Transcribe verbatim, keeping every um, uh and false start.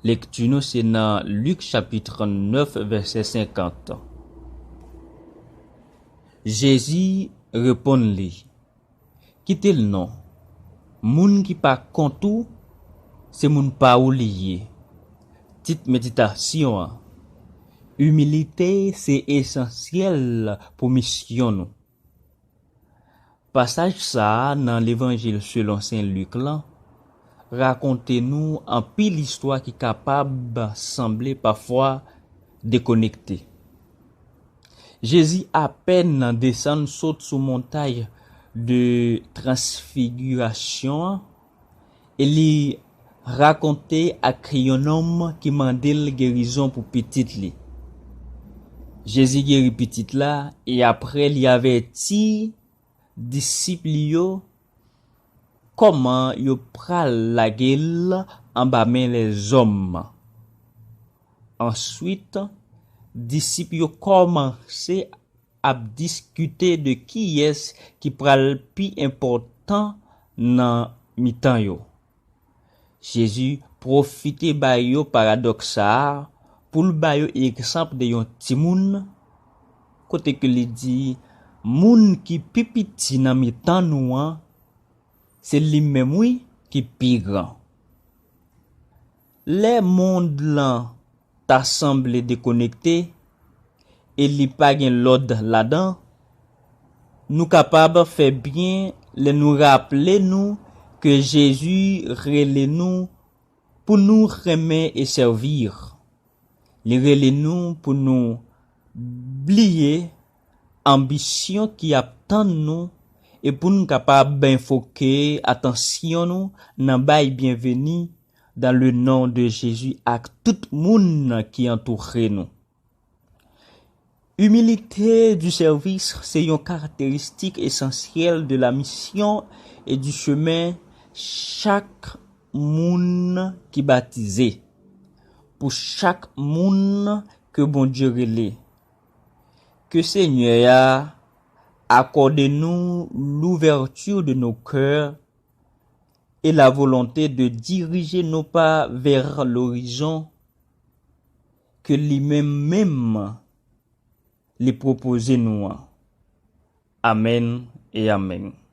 Lekti nou se nan Lik chapit nèf, vèsè senkant. Jezi reponn li, "Kite l non. Moun ki pa kont ou, se moun pa ou li ye." Tit meditasyon an: Imilite se esansyèl pou misyon nou. Pasaj sa a nan Levanjil selon Sen Lik lan rakonte nou anpil istwa ki kapab sanble pafwa dekonekte. Jezi apèn desann sot sou montay de Transfigirasyon an, e li rakonte ak yon nonm ki mande l gerizon pou pitit li. Jezi geri pitit la, e apre li avèti disip li yo kòman yo pral lage l anba men lèzòm. Answit, disip yo kòmanse ap diskite de kiyès ki pral pi enpòtan nan mitan yo. Jezi pwofite ba yo paradòks sa a pou l ba yo egzanp de yon timoun, kote ke li di, "Moun ki pi piti nan mitan nou an, se li menm, wi, ki pi gran." Lè mond lan ta sanble dekonekte e li pa gen lòd ladan, nou kapab fè byen lè nou raple nou ke Jezi rele nou pou nou renmen e sèvi. Li rele nou pou nou bliye anbisyon ki ap tann nou e pou nou kapab enfoke atansyon nou nan bay byenveni dans le nom de Jésus ak tout moun ki antoure nou. Humilité du service se yon karakteristik esansyèl de la mission et du chemin chak moun ki batize, pou chak moun ke Bondye rele. Ke Senyè a akòde nou l'ouverture de nos cœurs et la volonté de diriger nos pas vers l'horizon ke li menm menm li pwopoze nou an. Amèn e amèn.